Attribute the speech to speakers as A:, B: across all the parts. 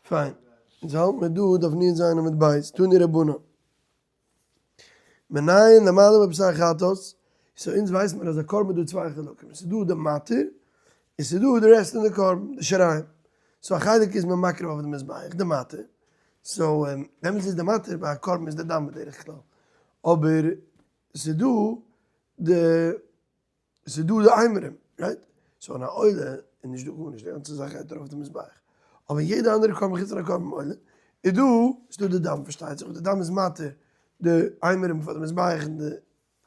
A: פיין. אונז האלט מיר דא דף נ ז עמוד ב', תנו רבנן. מנין למעלה מבשר חטאת, so אונז ווייסט מיר אז א קרבן איז דא צוויי חלקים, עס איז דא די מתיר, און ס'איז דא די רעסט פון די קרבן, די שיריים. so א חלק איז מען מקריב אויף די מזבח, די מתיר, so דעמאלטס איז די מתיר ביי א קרבן איז די דם בדרך כלל, אבער ס'איז דא די ס'איז דא די אימורים, right? so אין א עולה איז נישט דא גארנישט, די גאנצע זאך גייט ארויף אויף די מזבח. אבער יעדע אנדערע קרבן חוץ פון א קרבן עולה, איז דא, ס'איז דא די דם פארשטייט זיך, די דם איז מתיר די אימורים פאר די מזבח און די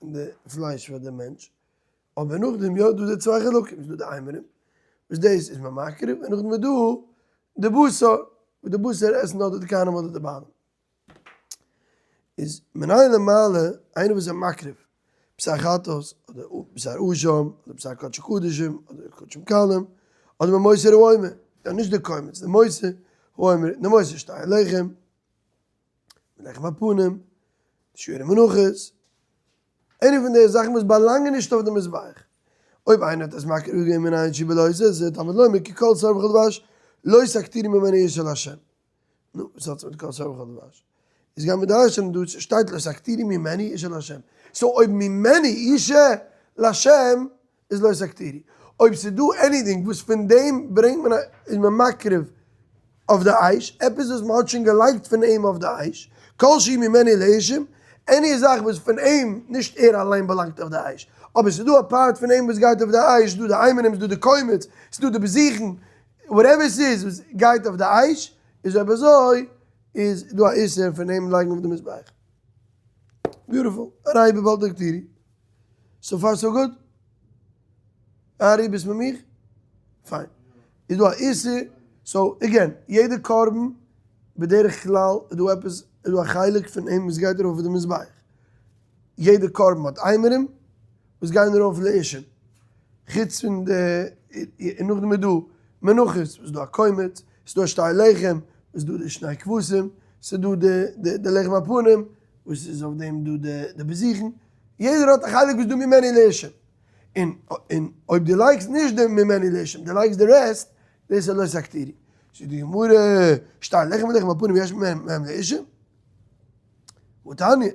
A: און די פלייש פאר די מענטש, אבער נאכדעם יא דא די צוויי חלקים, ס'איז דא די אימורים, וואס דאס איז מען מקריב, און נאכדעם איז דא די בשר, וואס די בשר עסן אדער די כהנים אדער די בעלים. איז מנין למעלה איינער וואס איז מקריב בשר חטאת אדער בשר אשם אדער בשר קדשי קדשים אדער קדשים קלים אדער ממותר העומר, יא נישט די קומץ, די מותר העומר, די מותר שתי הלחם, לחם הפנים, שירי מנחות, איינע פון די זאכן וואס באלאנגען נישט אויף די מזבח. אויב איינער האט עס מקריב געווען מנין שהוא בלא תעשה, תלמוד לומר כי כל בשר וכל דבש לא תקטירו ממנו אשה לה'. נו, וואס האט עס מיט כל בשר וכל דבש? איז גם מדרש'ן דא שטייט לא תקטירו ממנו אשה לה'. so אויב ממנו אשה לה' איז לא תקטירו. אויב ס'איז דא anything וואס פון דעם ברענגט מען א איז מען מקריב אויף די אש, עפעס וואס מ'האט שוין געלייגט פון אים אויף די אש, כל שהוא ממנו לאישים, any זאך וואס פון אים, נישט ער אליין באלאנגט אויף די אש, אבער ס'איז דא א part פון אים וואס גייט אויף די אש, ס'איז דא די אימורים, ס'איז דא די קומץ, ס'איז דא די בזיכין, whatever ס'איז וואס גייט אויף די אש, איז אויב אזוי איז דא א איסור פון אים לייגן אויף די מזבח. beautiful, הרי הוא בבל תקטירו. so far so good? ארי ביסט מיט מיך? פיין. איז דא א איסור? so again, יעדע קרבן בדרך כלל איז דא עפעס, איז דא א חלק פון אים וואס גייט ארויף אויף די מזבח. יעדע קרבן האט אימורים וואס גייען ארויף לאישים. חוץ פון די, און נאכדעם איז דא מנחות, ס'איז דא א קומץ, ס'איז דא א שתי לחם, ס'איז דא די שני כבשים, ס'איז דא די די לחם הפנים, וואס איז אויף דעם דא די בזיכין. יעדער האט א חלק וואס דא ממנו לאישים. און און אויב דו לייגסט נישט די ממנו לאישים, דו לייגסט די rest, דאס איז לא תקטירו. זאגט די גמרא, שתי לחם ולחם הפנים יש מהם לאישים? והתניא,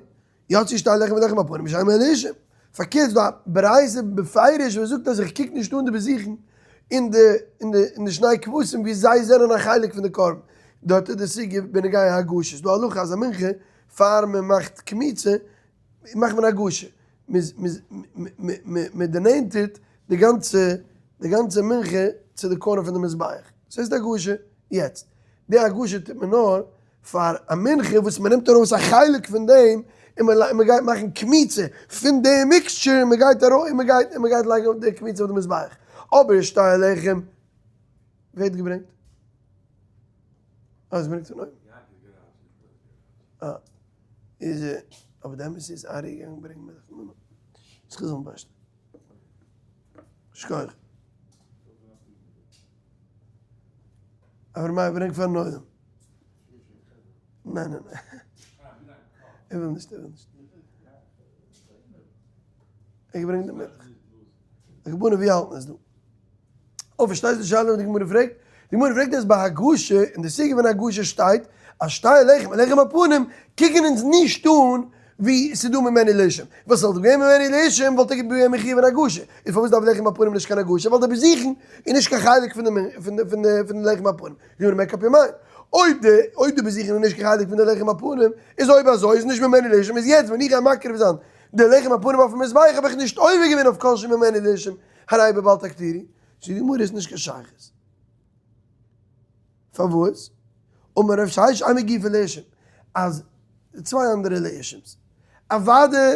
A: יצאו שתי לחם ולחם הפנים שאין מהם לאישים. פארקערט ס'דא א ברייתא בפירוש וואס זאגט אז איך קוק נישט אן די בזיכין און די און די און די שני כבשים ווי זיי זענען א חלק פון די קרבן. דארט איז די סוגיא בנוגע הגשה. ס'דא א הלכה אז א מנחה פאר מ'מאכט קמיצה מאכט מען הגשה, מען דערנענטערט די גאנצע די גאנצע מנחה צו די corner פון די מזבח, ס'הייסט הגשה, יעצט די הגשה טוט מען נאר פאר א מנחה וואס מען נעמט ארויס א חלק פון דעם און מען גייט מאכן קמיצה פון די mixture און מען גייט ארויס און מען גייט און מען גייט לייגן די קמיצה אויף די מזבח, אבער שתי הלחם ווערט געברענגט? אה, עס ברענגט פון אויבן. אה. איז ער, אבער די אמת איז ארי געגאנגען ברענגען מלך נו נו, זכות זאלן ביישטיין. שכוח. אברהם מאיר ברענג פארן עולם. ניין ניין ניין. ער וויל נישט ער וויל נישט. ער געברענגט די מלך. די גמרא ווי האלטן עס דא? אוי פארשטייסט די שאלה וואס די גמרא פרעגט? די גמרא פרעגט עס ביי הגשה, אין די סוגיא פון הגשה שטייט אז שתי לחם און לחם הפנים קוקן אונז נישט אן ווי ס'איז דא ממנו לאישים, וואס וואלט געווען ממנו לאישים וואלט ער געווען מחיוב אין הגשה, איז פארוואס דארף לחם הפנים נישט קיין הגשה? ווייל די בזיכין איז נישט קיין חלק פון די פון די לחם הפנים. די גמרא מעקט אפ ימיין, אויב די אויב די בזיכין איז נישט קיין חלק פון די לחם הפנים, איז אויב אזוי איז נישט ממנו לאישים, איז יעצט ווען איך גיי מקריב זיין די לחם הפנים אויפן מזבח האב איך נישט עובר געווען אויף כל שממנו לאישים, הרי בבל תקטירו, זאגט די גמרא איז נישט קיין שייכות. פארוואס? אמר רב ששת אימא גופא לאישים, אז צוויי אנדערע לאישים'ס, אוואדע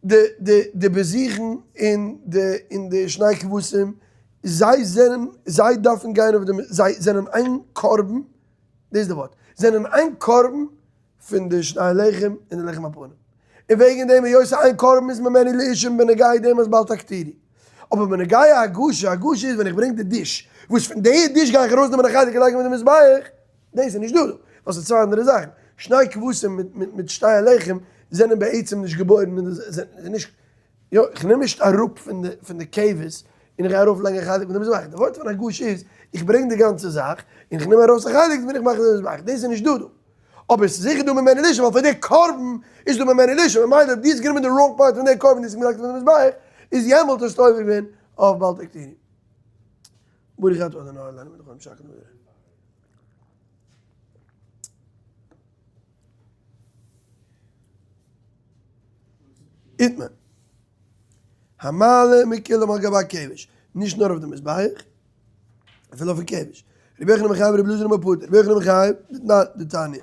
A: די די די בזיכין און די און די שני כבשים, זיי זענען זיי דארפן גיין אויף די זיי זענען איין קרבן, דאס איז די ווארט, זענען איין קרבן פון די שני לחם און די לחם הפנים. און וועגן דעם היות איין קרבן איז ממנו לאישים בנוגע דעם אז בל תקטירו. אבער בנוגע הגשה, הגשה איז ווען איך ברענג די dish, וואס פון די dish גיי איך ארויסנעמען א חלק און לייגן אויף די מזבח, דאס איז נישט דא דא, ווייל ס'איז צוויי אנדערע זאכן. שני כבשים מיט שתי הלחם זענען בעצם נישט געבוירן אין די, זענען נישט, יא, איך נעם נישט אראפ פון די פון די כבש און איך גיי ארויפלייגן א חלק פון די מזבח. די ווארט פון הגשה איז, איך ברענג די גאנצע זאך, און איך נעם ארויס א חלק און איך מאך די מזבח. דאס איז נישט דא דא. אבער עס איז זיכער דא ממנו לאשה, ווייל פאר די קרבן איז דא ממנו לאשה, ממילא אויב דו האסט גענומען די wrong part פון די קרבן און דו האסט געלייגט אויף די מזבח, איז יעמאלט האסטו עובר געווען אויף בל תקטירו. ברוך אתה אדוני אלוהינו מלך העולם שהכל נהיה בדברו. איתמר. המעלה מכולם על גבי הכבש, נישט נאר אויף די מזבח, אפילו אויפן כבש. רבי יוחנן מחייב רבי אלעזר אומר פטור, רבי יוחנן מחייב, דתניא,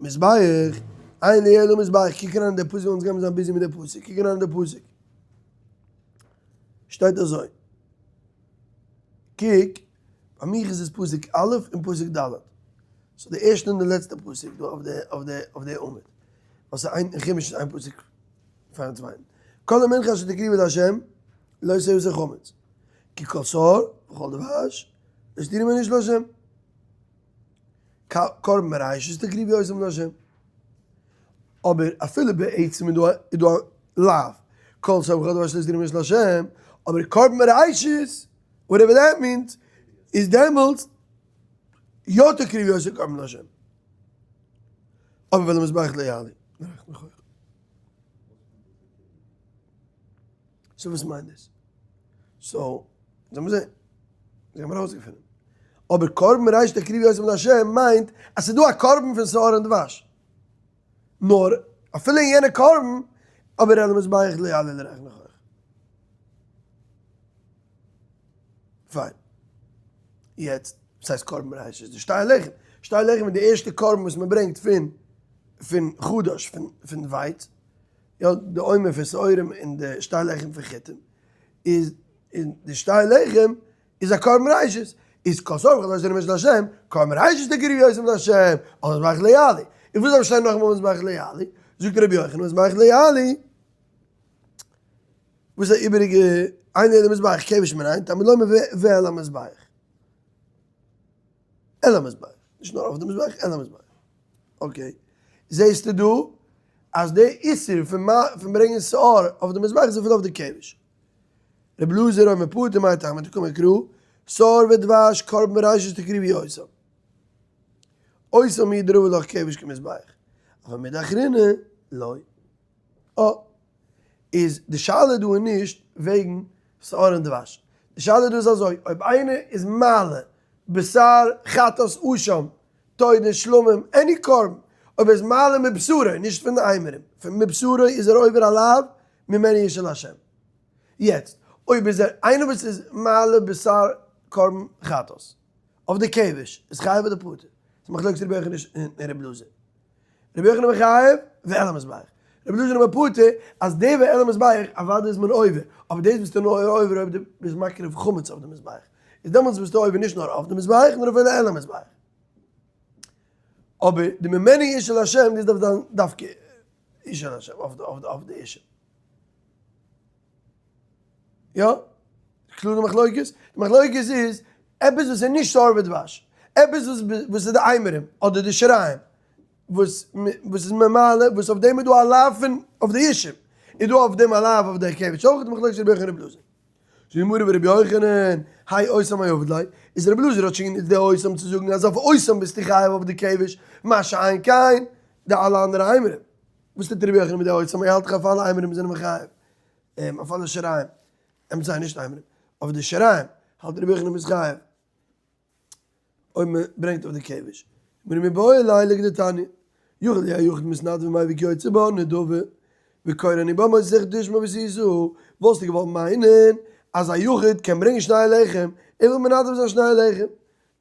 A: מזבח, אין לי אלא מזבח, קוק אריין אין די פסוק, אונז גיימיר זיין busy מיט די פסוק, קוק אריין אין די פסוק. שטייט אזוי, קוק, ביי מיך איז עס פסוק א' און פסוק ד'. so די ערשטע און די לעצטע פסוק דא אויף די אויף די אויף די עמוד. ווייל ס'איז איין אין חומש איז איין פסוק פארן צווייטן. כל המנחה אשר תקריבו לה' לא תעשה חמץ. כי כל שאור וכל דבש לא תתירו מן האשה לה'. קרבן מראשית תקריבו אותם לה'. אבער אפילו בעצם איז דא איז דא א לאו. כל שאור וכל דבש לא תתירו מן האשה לה'. אבער קרבן מראשית, whatever that means, איז דעמאלטס יא תקריבו אותם קרבן לה'. אבער ואל המזבח לא יעלו. so וואס מיינט דאס? so, זאל מען זען. זיי האבן ארויסגעפונען. אבער קרבן מראשית תקריבו אותם לה' מיינט אז ס'איז דא א קרבן פון שאור און דבש. נאר אפילו אין יענע קרבן, אבער אל המזבח לא יעלו לריח ניחוח. פיין. יעצט, וואס הייסט קרבן מראשית? די שתי הלחם. שתי הלחם איז די ערשטע קרבן וואס מען ברענגט פון פון חדש, פון פון ווייץ. יא, די עומר פון שעורים און די שתי הלחם פון חיטים. איז און די שתי הלחם איז א קרבן ראשית. איז כל שאור וכל דבש לא תתירו מן האש לה', קרבן מראשית תקריבו אותם לה', אל המזבח לא יעלו. און וואס דארף שטיין נאכאמאל המזבח לא יעלו? זאגט רבי יוחנן המזבח לא יעלו. וואס איז א איבעריגע אין לי אלא מזבח כבש מנין תלמוד לומר ואל המזבח. אל המזבח. נישט נאר אויף די מזבח, אל המזבח. okay. זעהסטו דא אז די איסור פון פון ברענגען שאור אויף די מזבח איז אפילו אויף די כבש. רבי אלעזר אומר פטור מאי טעמא דקאמר קרא שאור ודבש קרבן מראשית תקריבו אותם. אותם מיהו דרבי לך כבש כמזבח. אבל מידי אחרינא לא. אה. איז די שאלה דא איז נישט וועגן שאור און דבש. די שאלה דא איז אזוי, אויב איינער איז מעלה בשר חטאת אשם, תודה, שלמים, any קרבן, אויב ער איז מעלה מבשרו, נישט פון די אימורים, פון מבשרו איז ער עובר א לאו ממנו אשה לה'. יעצט, אויב איז ער איינער וואס איז מעלה בשר קרבן חטאת, אויף די כבש, איז חייב אדער פטור? ס'איז מחלוקת רבי יוחנן און רבי אלעזר. רבי יוחנן מחייב ואל המזבח. רבי אלעזר אומר פטור אז די ואל המזבח אוודאי איז מען עובר, אבער דאס ביסטו נאר עובר אויב דו ביסט מקריב חמץ אויף די מזבח, איז דעמאלטס ביסטו עובר נישט נאר אויף די מזבח נאר אפילו אל המזבח. אבער די ממנו אשה לה' דאס דארף זיין דווקא אשה לה' אויף די אשה. יא? קלאר די מחלוקת? די מחלוקת איז עפעס וואס איז נישט שאור ודבש, עפעס וואס וואס איז די אימורים אדער די שיריים וואס וואס איז ממלא וואס אויף דעם איז דא א לאו פון אויף די אישים איז דא אויף דעם א לאו אויף די כבש אויך די מחלוקת רבי יוחנן רבי אלעזר. זאגט די גמרא ורבי יוחנן האי אותם מאי עביד ליה, איז רבי אלעזר האט שוין גענוצט די אותם צו זאגן אז אויף אותם ביסטו חייב אויף די כבש מה שאין כן די אלע אנדערע אימורים. וואס טוט רבי יוחנן מיט די אותם? ער האלט דאך אויף אלע אימורים זענען מחייב. אויף אלע שיריים, אמת זיי נישט אימורים, אויף די שיריים האלט רבי יוחנן מ'איז חייב אויב מען ברענגט אויף די כבש. גמרא מיבעי ליה לכדתניא, יכול יהא יחיד מתנדב ומביא כיוצא בה נדבה, וקורא אני בה במוצאי תשמע ועשית, וואלסטו געוואלט מיינען אז א יחיד קען ברענגען שני לחם, ער וויל מנדב זיין שני לחם,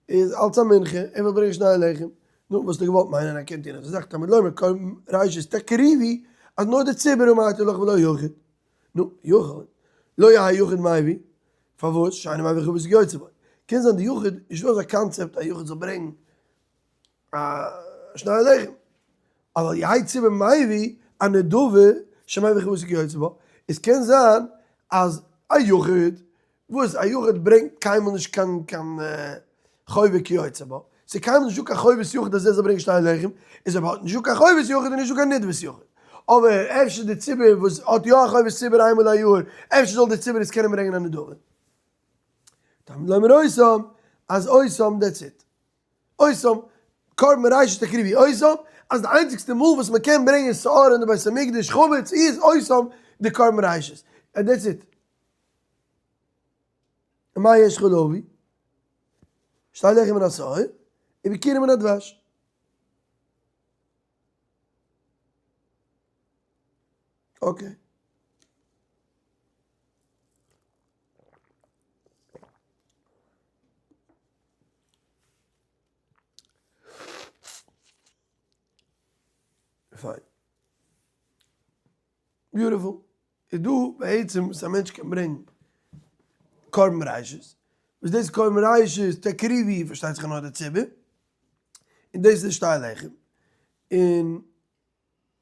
A: איז אלץ א מנחה, ער וויל ברענגען שני לחם, נו, וואלסטו געוואלט מיינען אז ער קען טון אזא זאך, תלמוד לומר קרבן ראשית תקריבו, אז נאר די ציבור אמרתי לך ולא יחיד. נו, יכול, לא יהא יחיד מביא, פארוואס, שאינו מביא חובת כיוצא בו. קען זיין די יחיד, נישטא אזא קאנצעפט א יחיד זאל ברענגן א שני לחם, אבל יהא ציבור מביא א נדבה שמביא חובת כיוצא בו, עס קען זיין אז א יחיד וואס א יחיד ברענגט קיינמאל נישט קיין קיין חובה כיוצא בו, ס'איז קיינמאל נישטא קיין חובת יחיד אז ער זאל ברענגען שני לחם, איז אויב האט נישטא קיין חובת יחיד איז נישטא קיין נדבת יחיד. אבער אפשר די ציבור וואס האט יא א חובת ציבור איינמאל א יאר, אפשר זאל די ציבור עס קענען ברענגען א נדבה. תלמוד לומר אותם, אז אותם that's it. אותם, קרבן ראשית תקריבו אותם, אז די איינציגסטע מאל וואס מען קען ברענגען שאור אין די בית המקדש חמץ איז אותם די קרבן ראשית, and that's it. ומה יש לך להביא? שתי לחם מן השעור, וביכורים מן הדבש. Okay. Fine. Beautiful. איז דא בעצם וואס א מענטש קען ברענגען קרבן ראשית, וואס דאס קרבן ראשית תקריבו פארשטייט זיך נאר די ציבור, און דאס איז שתי לחם, און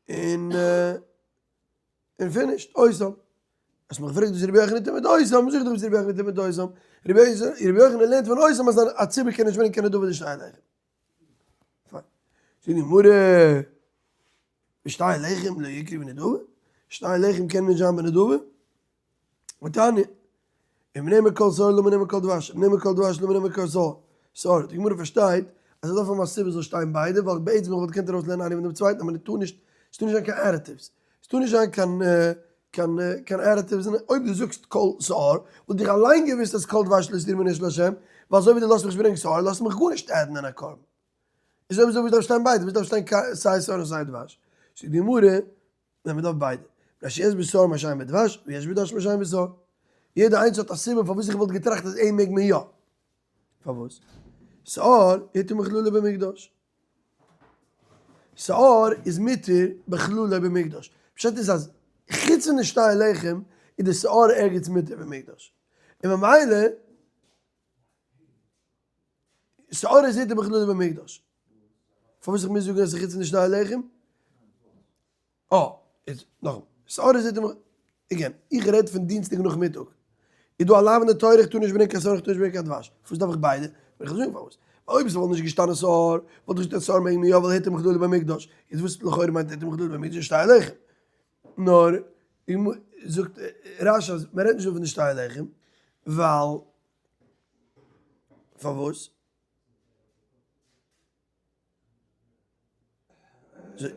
A: און און finished, אותם. האסט מיך געפרעגט וואס רבי יוחנן טוט מיט אותם, זאג איך דיר וואס רבי יוחנן טוט מיט אותם, רבי יוחנן לערנט פון אותם אז א ציבור קען נישט ברענגען קיין נדבה די שתי לחם. פיין. זאגט די גמרא, ושתי לחם לא יקרבו נדבה? שתי לחם קען נישט זיין בנדבה? ותניא, אם נאמר כל שאור למה נאמר כל דבש, אם נאמר כל דבש למה נאמר כל שאור. שאור, די גמרא פארשטייט אז עס דארף האבן א סיבה זאל שטיין ביידע, ווייל בעצם איך וואלט געקענט ארויסלערנען איינער פון דעם צווייטן אבער טאר נישט, עס טאר נישט זיין קיין additives, עס טאר נישט זיין קיין קיין קיין additives, און אויב דו זאגסט כל שאור, וואלט איך אליין געוואוסט אז כל דבש לא תתירו מן האש לה', ווייל אזוי ווי דו לאזט מיך נישט ברענגען שאור, לאזטו מיך גארנישט add ן אין א קרבן. איז אויב אזוי וואס דארף שטיין ביידע? וואס דארף שטיין סיי שאור און סיי דבש? זאגט די גמרא, נען מען דארף ביידע. מפני שיש בשאור מה שאין בדבש, ויש בדבש מה שאין בשאור. יעדע איינס האט א סיבה פארוואס איך וואלט געטראכט אז אים מעג מען יא. פארוואס? שאור הותר מכללו במקדש. שאור איז מותר בכללו במקדש. פשט איז אז חוץ פון די שתי לחם איז די שאור ערגעץ מותר במקדש. און ממילא שאור איז הותר בכללו במקדש. פארוואס איך מוז זאגן אז ס'איז חוץ פון די שתי לחם? אה, איז נאכאמאל, שאור איז הותר again, איך רעד פון דינסטאג נאכמיטאג. איז דא א לאו אין די תורה איך טאר נישט ברענגען קיין שאור איך טאר נישט ברענגען קיין דבש. פארוואס דארף איך ביידע? וועל איך זאגן פארוואס. ווייל אויב ס'וואלט נישט געשטאנען שאור, וואלט איך געזאגט אז שאור מעג מען יא ווייל הותר מכללו במקדש. איז וואס לכאורה מיינט הותר מכללו במקדש שתי לחם. נאר זאגט רש"י אז מ'רעדט נישט דא פון די שתי לחם, ווייל פארוואס?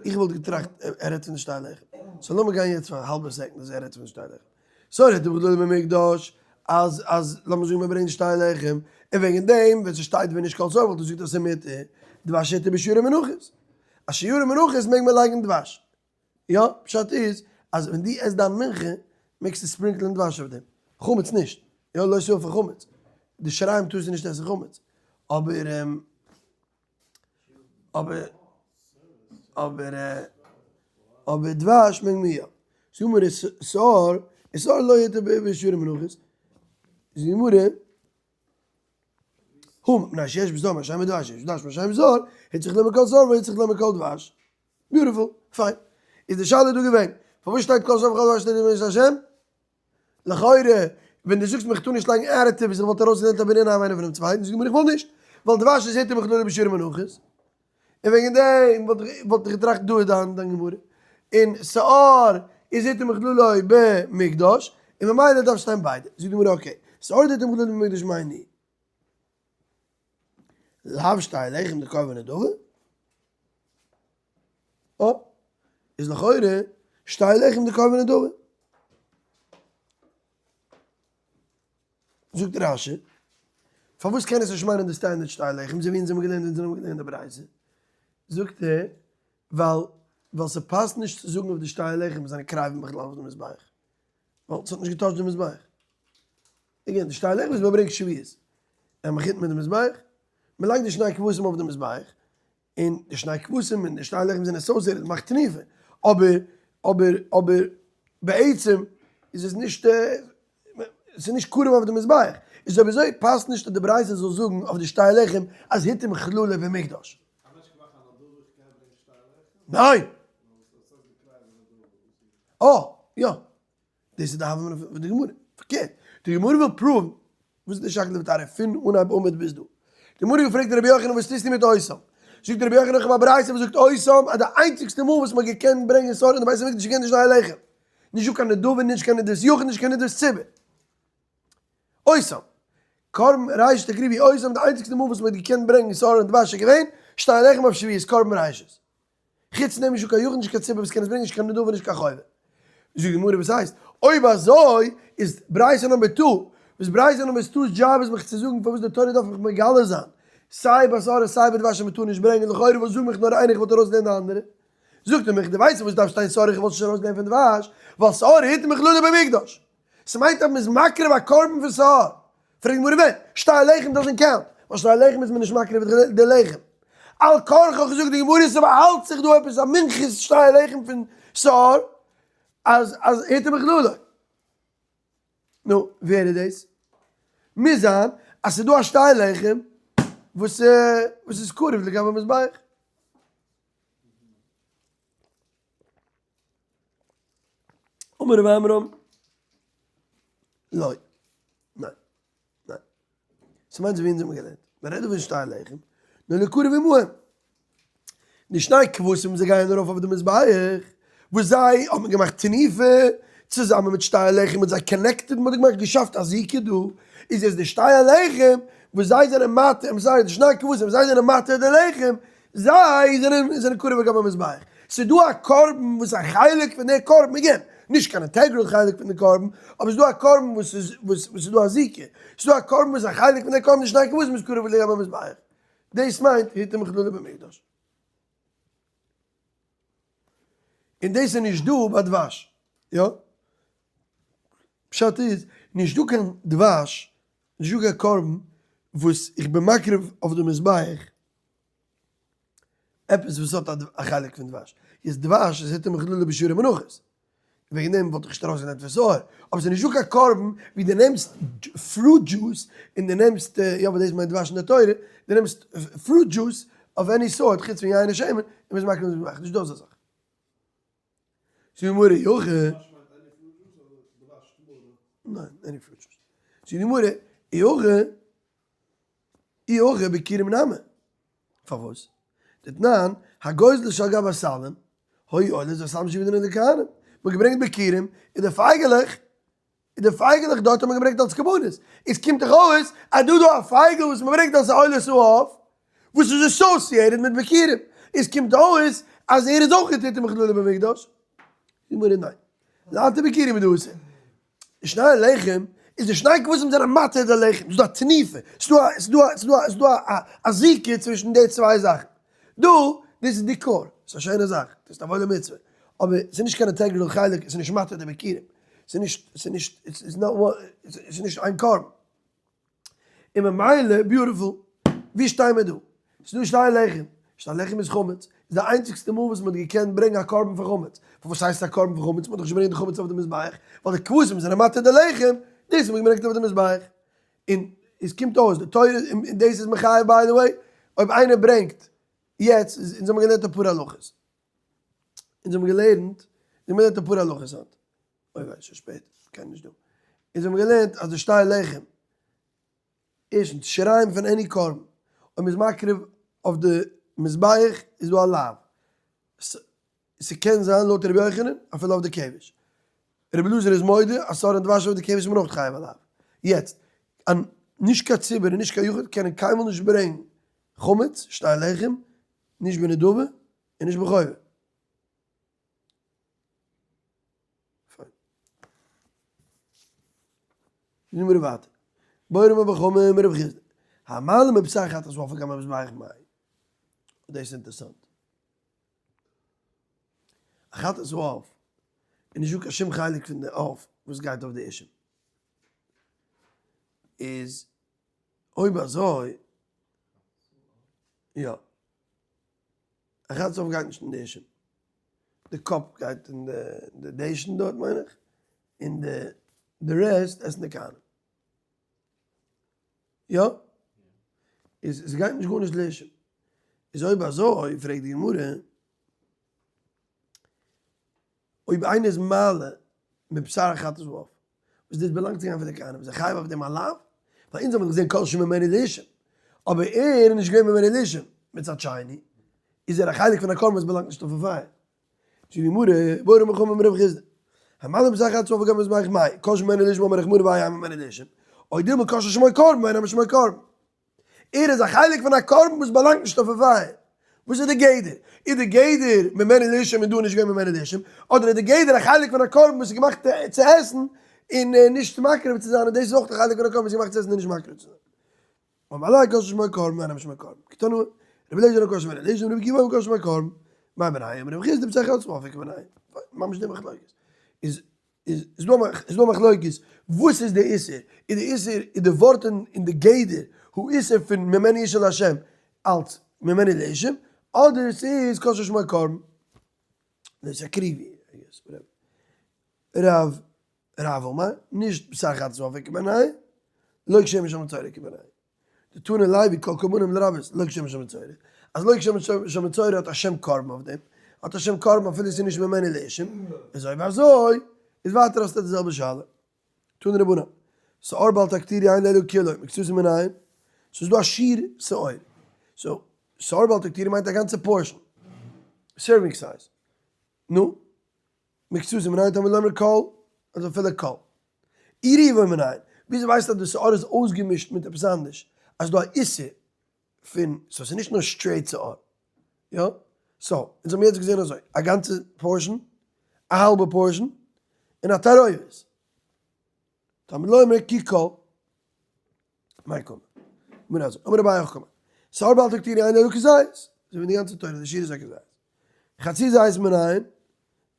A: איך וואלט געטראכט ער רעדט פון די שתי לחם. So לאמיר גיין יעצט פאר א האלבע second אז ער רעדט פון די שתי לחם. So רעדט ער בכללו במקדש אז אז לאמיר זאגן מען ברענגט שתי לחם און וועגן דעם ווען ס'שטייט ווען נישט כל שאור וואלט ער געזאגט אז ס'איז מותר דבש הותר בשיורי מנחות. אז שיורי מנחות מעג מען לייגן דבש. יא, פשט איז אז ווען דו עסט דיין מנחה מעגסטו sprinkle ען דבש אויף דעם. חמץ נישט. יא, לא תאפה חמץ. די שיריים טארסטו נישט עסן חמץ. אבער אבער אבער אבער דבש מעג מען יא. זאגט גמרא שאור, שאור לא הותר בשיורי מנחות. זאגט גמרא הא מפני שיש בשאור מה שאין בדבש, יש בדבש מה שאין בשאור, הוצרך לומר כל שאור והוצרך לומר כל דבש. Beautiful, פיין. איז די שאלה דא געווען, פארוואס שטייט כל שאור וכל דבש לא תתירו מן האש לה'? לכאורה, ווען דו זאגסט מיר איך טאר נישט לייגן additives איך וואלט ארויסגעלערנט א בנין איינער פונעם צווייטן, זאג מיר איך וויל נישט, ווייל דבש איז הותר מכללו בשיורי מנחות, און וועגן דעם וואלט איך געטראכט דא איז דיין דיין גמרא, און שאור איז הותר מכללו במקדש, און ממילא דארף שטיין ביידע. זאגט די גמרא okay, שאור דהותר מכללו במקדש מאי ניהו? לאו שתי לחם דקרבן נדבה? אה, איז לכאורה שתי לחם דקרבן נדבה. זאגט רש"י, פארוואס קען עס נישט מיינען די standard שתי לחם, אזוי ווי אונז האבן געלערנט אונז האבן געלערנט די ברייתא? זאגט ער, ווייל ווייל ס'פאסט נישט צו זאגן אויף די שתי לחם וואס זענען קרבים בכלל אויף די מזבח, ווייל ס'האט נישט געטאטשט די מזבח. Again, די שתי לחם איז מ'ברענגט שבועות, ער מחותן מיט די מזבח, מ'לייגט די שני כבשים אויף די מזבח, און די שני כבשים און די שתי לחם זענען associated, מאכט תנופה, אבער אבער אבער בעצם איז עס נישט עס איז נישט קרב אויף די מזבח, איז אויב אזוי פאסט נישט אז די ברייתא זאל זאגן אויף די שתי לחם אז הותר מכללו במקדש. ניין! אה, יא. דאס איז די הוה אמינא פון די גמרא. פארקערט, די גמרא וויל prove ן, וואס איז די שקלא וטריא פון אנהייב עמוד ביז דא. די גמרא האט געפרעגט רבי יוחנן וואס טוסטו מיט אותם? זאגט רבי יוחנן איך האב א ברייתא וואס זאגט אותם אז די איינציגסטע מאל וואס מען האט געקענט ברענגען שאור אין די בית המקדש איז געווען די שתי לחם. נישט דא קיין נדבה, נישט קיין נדבת יחיד, נישט קיין נדבת ציבור. אותם. קרבן ראשית תקריבו אותם די איינציגסטע מאל וואס מען האט געקענט ברענגען שאור און דבש איז געווען שתי הלחם אויף שבועות קרבן ראשית. חוץ דעם נישטא קיין יחיד נישט קיין ציבור וואס קען עס ברענגען נישט קיין נדבה נישט קיין חובה. זאגט די גמרא וואס הייסט אויב אזוי איז ברייתא number two וואס ברייתא number two's job איז מיך צו זאגן פארוואס די תורה דארף מיך מגלה זיין סיי ביי שאור און סיי ביי דבש אז מען טאר נישט ברענגען לכאורה וואס זאג מיך נאר איינער איך וואלט ארויסגעלערנט די אנדערע זאגט ער מיך דו ווייסט פארוואס דארף שטיין שאור איך וואלט נישט ארויסגעלערנט פון דבש ווייל שאור הותר מכללו במקדש ס'מיינט אז מ'איז מקריב א קרבן פון שאור. פרעגט די גמרא ווען? שתי הלחם doesn't count, ווייל שתי הלחם איז מען נישט מקריב די לחם. על כרחך זאגט די גמרא ס'באהאלט זיך דא עפעס א מנחת שתי הלחם פון שאור אז אז הותר מכללו. נו, ווער איז דאס? מוז זיין אז ס'איז דא א שתי הלחם וואס וואס איז קרוב לגבי מזבח. אמר רב עמרם, לא, ניין, ניין. ס'מיינט אזוי ווי אונז האבן געלערנט. מען רעדט דא פון שתי הלחם, נאר לקרב עמהם. די שני כבשים זיי גייען ארויף אויף די מזבח, וואס זיי האבן געמאכט תנופה צוזאמען מיט שתי הלחם, מ'האט זיי connected, מ'האט געמאכט געשאפט א זיקה דא, איז יעצט די שתי הלחם וואס זיי זענען מתיר, I'm sorry, די שני כבשים זיי זענען מתיר די לחם, זיי זענען זענען קרב לגבי מזבח. ס'איז דא א קרבן וואס א חלק פון די קרבן, again, נישט קיין integral חלק פון די קרבן, אבער ס'איז דא א קרבן וואס איז וואס וואס איז דא א זיקה. ס'איז דא א קרבן וואס א חלק פון די קרבן איז שני כבשים איז קרב לגבי מזבח. דאס מיינט הותר מכללו במקדש. און דאס איז נישט דא ביי דבש. יא? פשט איז, נישט דא קיין דבש, נישט דא קיין קרבן וואס איך בין מקריב אויף די מזבח, עפעס וואס האט א חלק פון דבש, איז דבש איז היתר מכללא בשיעורי מנחות, וועגן דעם וואלט איך נישט ארויסגענומען פון שאור, אבער ס'איז נישטא קיין קרבן ווי דו נעמסט fruit juice און דו נעמסט, יא אבער דאס מיינט דבש אין די תורה, דו נעמסט fruit juice of any sort חוץ פון יין און שמן און מ'איז מקריב אויפן מזבח, נישטא אזא זאך. זאגט די גמרא אי הכי. ניין, any fruit juice. זאגט די גמרא אי הכי. אי הכי ביכורים נמי. פארוואס? דתנן, הגוזלות שעל גבי הסלים, היו עולות והסלים משועבדין לכהנים. מ'האט געברענגט ביכורים, און די פייגעלעך, און די פייגעלעך דארט האט מען געברענגט אלס קרבנות. איז קומט דאך אויס אז דא דא א פייגל וואס מ'ברענגט אלס א עולת העוף, וואס איז associated מיט ביכורים. איז קומט אויס אז ער איז אויך הותר מכללו במקדש. די גמרא ניין. להתיר ביכורים הוא דאתא. די שני הלחם איז די שני כבשים זענען מתיר די לחם, ס'איז דא א תנופה, ס'איז דא א ס'איז דא א ס'איז דא א ס'איז דא א א זיקה צווישן די צוויי זאכן. דא, דאס איז דיקור, ס'איז א שיינע זאך, דאס איז א וואוילע מצוה, אבער ס'איז נישט קיין integral חלק, ס'איז נישט מתיר די ביכורים, ס'איז נישט ס'איז נישט it's not one ס'איז נישט איין קרבן. און ממילא, beautiful, ווי שטיי מיר דא? ס'איז דא שתי הלחם, שתי הלחם איז חמץ, איז די איינציגסטע מאל וואס מ'האט געקענט ברענגען א קרבן פון חמץ, פארוואס הייסט עס א קרבן פון חמץ, מ'האט דאך נישט געברענגט די חמץ אויף די מזבח, ווייל די כבשים זענען מתיר די לחם, דאס האט מען געברענגט אויף די מזבח, און עס קומט אויס די תורה, און דאס איז מחייב by the way, אויב איינער ברענגט, יעצט, אונז האבן געלערנט אפאר הלכות, אונז האבן געלערנט, אונז האבן געלערנט אפאר הלכות היינט, אוי וויי שוין שפעט, כ'קען נישט דא, אונז האבן געלערנט אז די שתי הלחם, ערשטנס, שיריים פון any קרבן, אויב מ'איז מקריב אויף די מזבח איז דא א לאו, ס'קען זיין לויט רבי יוחנן אפילו אויף די כבש, רבי אלעזר איז מודה אז שאור און דבש אויף די כבש איז מען אויך חייב א לאו, יעצט, נישט קיין ציבור און נישט קיין יחיד קענען קיינמאל נישט ברענגן חמץ, שתי לחם, נישט בנדבה און נישט בחובה. פיין. זאגן מיר ווייטער. בעי רמי בר חמא אמר רב חסדא. המעלה מבשר חטאת העוף על גבי המזבח מאי. דאס איז אינטערעסאנט. א חטאת העוף איז נישטא קיין שום חלק פון די עוף וואס גייט אויף די אישים. איז אויב אזוי יא. א חטאת העוף גייט נישט אין די אישים. די קאפ גייט אין די דשן דארט מיין איך, און די די rest עסן די כהנים. יא? איז עס גייט נישט גארנישט לאישים. איז אויב אזוי פרעגט די גמרא, אויב איינער איז מעלה מבשר החטאת העוף, וואס דאס באלאנגט צו גיין פאר די כהנים, איז ער חייב אויף דעם א לאו? ווייל אונז האבן דאך געזען כל שממנו לאישים, אבער ער איז נישט געווען ממנו לאישים, מצד שני איז ער א חלק פון א קרבן וואס באלאנגט נישט אויפן פייער. זאגט די גמרא, בעי רמי בר חמא אמר רב חסדא, המעלה מבשר החטאת העוף על גבי המזבח מאי, כל שממנו לאישים אמר רחמנא והאי ממנו לאישים. או דילמא קשה שמו קרבן ואינו משמו קרבן. ער איז א חלק פון א קרבן וואס באלאנגט נישט אויפן פייער. וואס איז די גדר? איז די גדר ממנו לאישים און דא איז נישט געווען ממנו לאישים? אדער איז די גדר א חלק פון א קרבן וואס איז געמאכט צו עסן און נישט מקריב צו זיין און דאס איז אויך א חלק פון א קרבן וואס איז געמאכט צו עסן און נישט מקריב צו זיין? אמר ליה קשה שמו קרבן ואינו משמו קרבן. קתני רבי אליעזר אמר קשה שמו לאישים רבי עקיבא אמר קשה שמו קרבן. מאי בינייהו? אמר רב חסדא בשר חטאת ואפיקו בינייהו. ממש די מחלוקת. איז איז דא איז דא מחלוקת וואס איז די איסור, איז די איסור איז די ווארט אין די גדר הוא איסור פון ממנו אשה לה' אלץ ממנו לאישים, אדער ס'איז קשה שמו קרבן, דאס איז א קריווי, רב רב אמר, נישט בשר חטאת ואפיקו בינייהו, לא כשמש המצורע כבינייהו. דתנא לוי כל קרבנים לרבות לא כשם שהמצורע, אז לא כשם שהמצורע האט א שם קרבן אויף דעם, האט א שם קרבן אפילו עס איז נישט ממנו לאישים, איז אויב אזוי איז ווייטער האסטו די זעלבע שאלה. תנו רבנן, שאור בל תקטירו אין אלא כולו, מקצתו מנין, ס'איז דא א שיעור שאור, so שאור בל תקטירו מיינט א גאנצע portion, serving size, נו, מקצתו מנין תלמוד לומר כל, אז אפילו כל. עירובו מנין, וויאזוי ווייסטו אז די שאור איז אויסגעמישט מיט עפעס אנדערש? אז ס'דא א איסור פון, so ס'איז נישט נאר straight שאור. יא? so, אונז האבן יעצט געזען אזוי, א גאנצע portion, א האלבע portion, און א תערובת. תלמוד לומר כי כל. מאי קאמר? אמר אזוי, אמר אביי הכי קאמר, שאור בל תקטירו אין אלא כזית, אזוי ווי אין די גאנצע תורה, די שיעור איז א כזית. חצי זית מנין,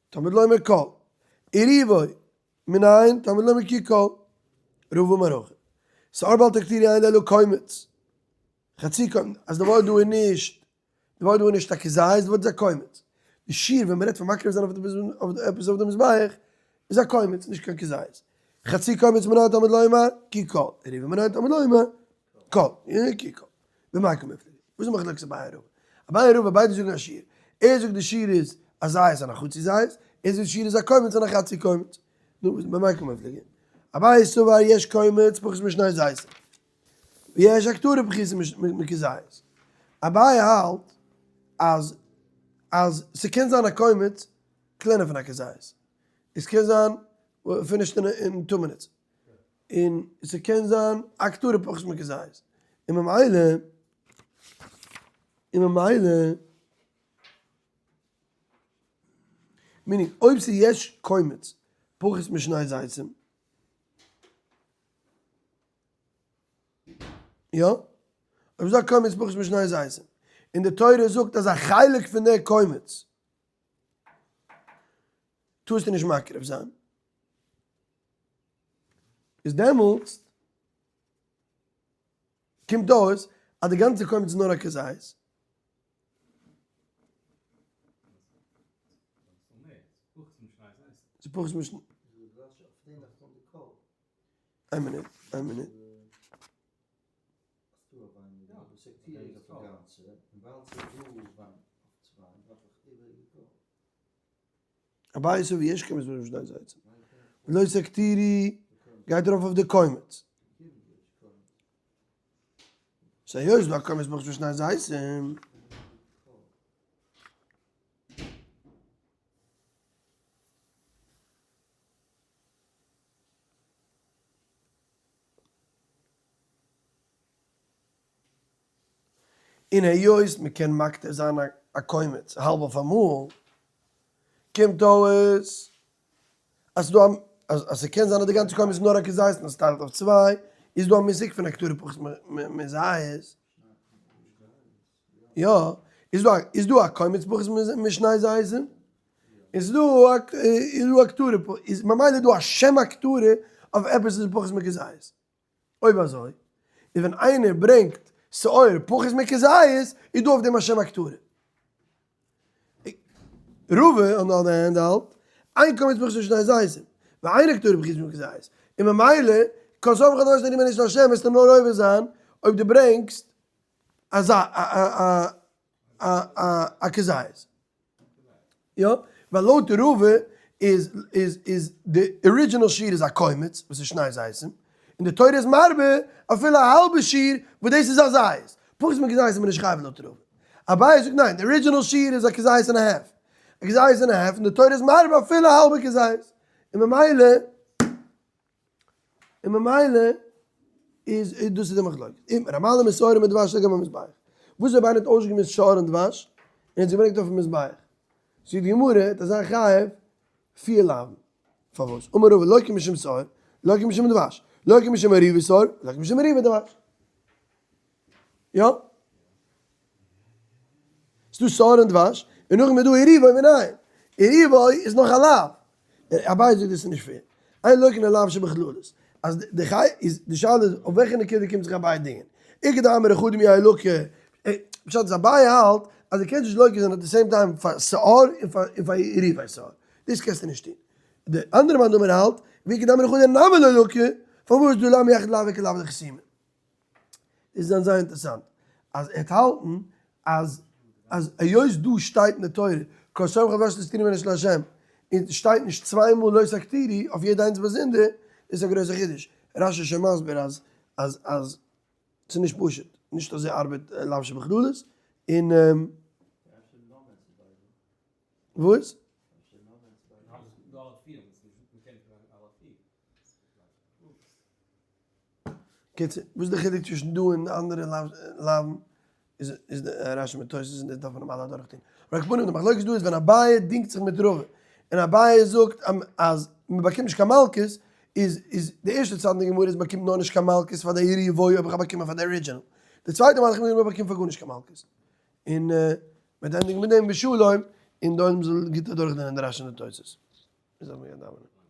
A: תלמוד לומר כל. עירובו מנין, תלמוד לומר כי כל. רבא אמר הכי. שאור בל תקטירו אין אלא קומץ. חצי קומץ, אז די ווארט דא איז נישט, די ווארט דא איז נישט א כזית, די ווארט איז א קומץ. די שיעור ווען מ'רעדט פון מקריב זיין אויף עפעס אויף די מזבח, איז א קומץ, נישט קיין כזית. חצי קומץ מנין תלמוד לומר כי כל. עירובו מנין תלמוד לומר כל. כי כל. במאי קמיפלגי? וואס איז מחלוקת אביי און רבא? אביי און רבא ביידע זאגן א שיעור. ער זאגט די שיעור איז א זית און א חצי זית, ער זאגט די שיעור איז א קומץ און א חצי קומץ. נו, במאי קמיפלגי? אביי סבר יש קומץ פחות משני זיתים. ויש הקטרה פחותה מכזית. אביי האלט אז אז ס'קען זיין א קומץ קלענער פון א כזית. עס קען זיין finished אין two minutes. און ס'קען זיין א הקטרה פחות מכזית. און ממילא און ממילא meaning אויב ס'איז יש קומץ פחות משני זיתים. יא? אויב ס'איז א קומץ פחות משני זיתים, און די תורה זאגט אז א חלק פון די קומץ טארסטו נישט מקריב זיין, איז דעמאלטס קומט אויס אז די גאנצע קומץ איז נאר א כזית. ס'איז פחות משני. איין מינוט, איין מינוט. אביי סבר יש קומץ פחות משני זיתים. ולא תקטירו גייט ארויף אויף די קומץ. so היות דא קומץ פחות משני זיתים. און היות מען קען מקטיר זיין א קומץ האלב אויף אמאל, קומט אויס אז ס'דא א אז ס'קען זיין אז די גאנצע קומץ איז נאר א כזית און עס טיילט אויף צוויי, איז דא א מושג פון הקטרה פחות מזית. יא, איז דא איז דא א קומץ פחות משני זיתים? איז דא א איז דא הקטרה איז ממילא איז דא א שם הקטרה אויף עפעס וואס איז פחות מכזית. אויב אזוי איז ווען איינער ברענגט שאור פחות מכזית איז דא אויף דעם א שם הקטרה. רבא on the other hand האלט, אין קומץ פחות משני זיתים, ואין הקטרה פחותה מכזית, און ממילא קא סמוך דאס נישט נישט השם וועסטו נאר עובר זיין אויב דו ברענגסט אזא א כזית. יא, ווייל לויט רבא איז איז איז די original שיעור איז א קומץ וואס איז שני זיתים, און די תורה איז מרבה אפילו א האלבע שיעור וואס דאס איז א זית, פחות מכזית איז מען נישט חייב לויט רבא. אביי זאגט ניין, די original שיעור איז א כזית און א half, א כזית און א half, און די תורה איז מרבה אפילו א האלבע כזית, און ממילא און ממילא. איז דאס איז די מחלוקת. איתמר, המעלה משעורים מדבש לגבי המזבח. וואס אויב איינער האט אויסגעמישט שאור און דבש, און האט עס געברענגט אויפן מזבח. זאגט די גמרא, וועט ער זיין חייב פיר לאווין. פארוואס? אמר רבא, לוקה משום שאור, לוקה משום דבש, לוקה משום עירובי שאור, לוקה משום עירובי דבש. יא? ס'דא שאור און דבש, און נאכדעם איז דא עירובו מנין. עירובו איז נאך א לאו. אביי זאגט דאס איז נישט fair. אין לוקין אלא לאו שבכללות. אז די חי איז די שאלה איז אויף וועלכע נקודה קומט זיך אביי דינגען. איכא דאמרי חדא מיהא לקי. פשט איז אביי האלט אז דו קענסט נישט לוקה זיין at the same time פאר שאור און פאר עירובי שאור. דאס קענסטו נישט טון. די אנדערע מאן דאמר האלט, ואיכא דאמרי חדא נמי לא לקי, פארוואס דהא לאו מיחד לאו איכא לאו דחסימה. איז דאן זייער אינטערעסאנט אז ער האט האלטן אז אז היות דא שטייט אין די תורה כל סומך על דבש לא תקטירו ממנו אש לה' און שטייט נישט צוויי מאל לא תקטירו אויף יעדע איינס באזונדער איז א גרויסע חידוש. רשי איז שוין מסביר אז אז אז ס'איז נישט פשוט, נישט אזוי ארבעט לאו שבכללות און וואס? קיצור, וואס איז די חילוק צווישן דא און די אנדערע לאווין? איז איז די רשי מיט תוס' און דאס דארף מען נארמאל אדורך טון. אבער על כל פנים די מחלוקת דא איז ווען אביי דינגט זיך מיט רבא, און אביי זאגט אז מען באקומט נישט קיין מלקות, איז איז די ערשטע צד אין די גמרא איז מען באקומט נאר נישט קיין מלקות פאר די עירובו אויב איך האב באקומען פאר די original. די צווייטע מהלך איז מען באקומט פאר גארנישט קיין מלקות. און מען וועט ענדיגן מיט דעם בשלום, און די עולם זאל גוט אדורכלערנען די רשי און די תוס'. מיר זאלן מיר דאווענען.